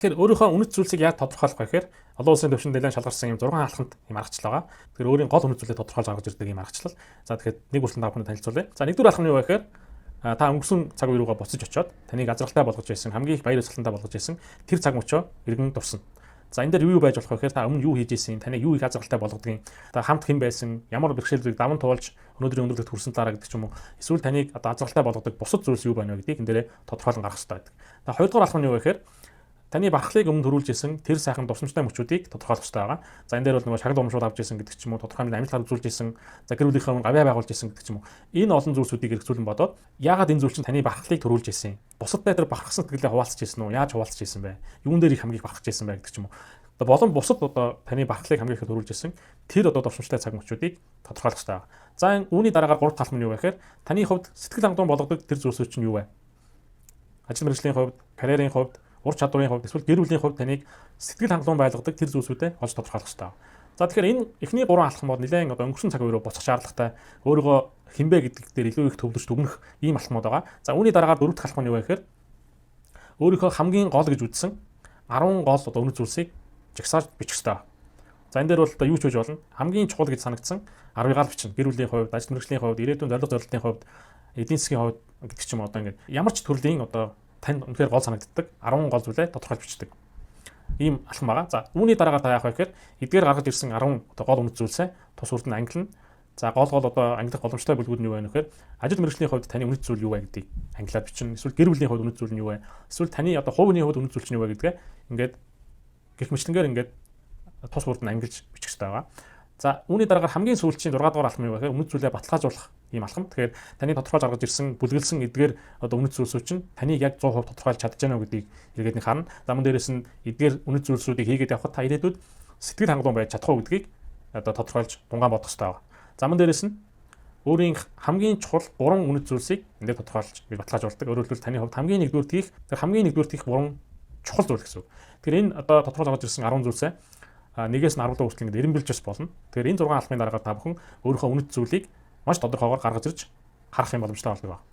Тэгэхээр өөрийнхөө үнэт зүйлсийг яаж тодорхойлох вэ гэхээр олон улсын түвшинд нэлээд шалгарсан юм 6 алхамт юм аргачлал байгаа. Тэгэхээр өөрийн гол үнэт зүйлийг тодорхойлж гаргаж ирдэг юм аргачлал. За, тэгэхээр нэг хүртэл та бүхэнд танилцуулъя. За, нэгдүгээр алхам нь юу вэ гэхээр та өнгөрсөн цаг үе рүүгээ буцаж очиод таныг аз жаргалтай болгож байсан, хамгийн их баяр баясгалантай болгож байсан тэр цаг мөчөө эргэн дурсана. За, энэ дээр юу юу байж болох вэ гэхээр та өмнө юу хийж исэн, таныг юу их аз жаргалтай болгодгийг, та хамт хэн байсан, ямар бэрхшээлүүдийг даван туулж өнөөдрийн өндөрлөгт хүрсэн талаараа гэдэг ч юм уу. Эсвэл таныг одоо аз жаргалтай болгодог бусад зүйлс юу байна вэ гэдгийг энэ дээрээ тодорхойлон гаргах хэрэгтэй байдаг. За, хоёрдугаар алхам нь юу вэ гэхээр таны бахархлыг өмнө төрүүлж исэн тэр сайхан дурсамжтай мөчүүдийг тодорхойлох хэрэгтэй байгаа. За, энэ дээр бол нөгөө шагнал урамшуул авч исэн гэдэг ч юм уу, тодорхой хэмжээний амжилт үзүүлж исэн, за, гэр бүлийнхээ өмнө гавьяа байгуулж исэн гэдэг ч юм уу. Энэ олон зүйлсүүдийг эргцүүлэн бодоод яагаад энэ зүйл чинь таны бахархлыг төрүүлж исэн? Бусадтай тэр бахархсан сэтгэлээ хуваалцаж исэн үү? Яаж хуваалцаж исэн бэ? Юун дээр их хамгийн их бахархаж исэн бэ гэдэг ч юм уу. Одоо болон бусад одоо таны бахархлыг хамгийн их төрүүлж исэн тэр одоо дурсамжтай цаг мөчүүдийг тодорхойлох хэрэгтэй байгаа. За, үүний дараагаар гурав дахь алхам нь юу вэ гэхээр таны хувьд сэтгэл хангалуун болгодог тэр зүйлсүүд чинь юу вэ? Ажил мэргэжлийн хувьд, карьерийн хувьд, ур чадварын хувьд, эсвэл гэр бүлийн хувьд таныг сэтгэл хангалуун байлгадаг тэр зүйлсүүдээ олж тодорхойлох хэрэгтэй. За, тэгэхээр энэ эхний гурван алхам бол нэлээд одоо өнгөрсөн цаг үе рүү буцах шаардлагатай, өөрийгөө хэн бэ гэдэг дээр илүү их төвлөрч дүгнэх ийм алхмууд байгаа. За, үүний дараагаар дөрөв дэх алхам нь юу вэ гэхээр өөрийнхөө хамгийн гол гэж үзсэн 10 гол одоо үнэт зүйлсийг жагсааж бичих хэрэгтэй. За, энэ дээр бол одоо юу ч хийж болно. Хамгийн чухал гэж санагдсан 10-ыг л бичнэ. Гэр бүлийн хувьд, ажил мэргэжлийн хувьд, ирээдүйн зорилго зорилтын хувьд, эдийн засгийн хувьд гэдэг ч юм уу, одоо ингээд ямар ч төрлийн одоо танд үнэхээр гол санагддаг 10 гол зүйлээ тодорхойлж бичдэг. Ийм алхам байгаа. За, үүний дараагаар та яах вэ гэхээр эдгээр гаргаж ирсэн 10 одоо гол үнэт зүйлсээ тус бүрд нь ангилна. За, гол гол одоо ангилах боломжтой бүлгүүд нь юу вэ гэхээр ажил мэргэжлийн хувьд таны үнэт зүйл юу вэ гэдгийг ангилаад бичнэ. Эсвэл гэр бүлийн хувьд үнэт зүйл нь юу вэ? Эсвэл таны одоо хувийн хувьд үнэт зүйл чинь юу вэ гэдгээ ингээд гэх мэтчилэнгээр ингээд тус бүрд нь ангилж бичих хэрэгтэй байгаа. За, үүний дараагаар хамгийн сүүлчийн 6 дугаар алхам юу вэ гэхээр үнэт зүйлээ баталгаажуулах ийм алхам. Тэгэхээр таны тодорхойлж гаргаж ирсэн, бүлэглэсэн эдгээр одоо үнэт зүйлсүүд чинь таныг яг 100% тодорхойлж чадж байна уу гэдгийг эргээд нь харна. За, мөн дээрэс нь эдгээр үнэт зүйлсүүдийг хийгээд явхад та ирээдүйд сэтгэл хангалуун байж чадах уу гэдгийг одоо тодорхойлж тунгаан бодох хэрэгтэй байгаа. За, мөн дээрэс нь өөрийн хамгийн чухал гурван үнэт зүйлсийг энэ дээр тодорхойлж баталгаажуулдаг. Өөрөөр хэлбэл, таны хувьд хамгийн нэгдүгээр хийх, тэр хамгийн нэгдүгээр хийх гурван чухал зүйл гэсэн үг. Тэгэхээр энэ одоо тодорхойлж гаргаж ирсэн 10 зүйлсээ нэгээс нь 10 дуу хүртэл ингээд эрэмбэлж бас болно. Тэгэхээр энэ 6 алхмын дараагаар та бүхэн өөрийнхөө үнэт зүйлийг маш тодорхойгоор гаргаж ирж харах юм боломжтой болдог байна.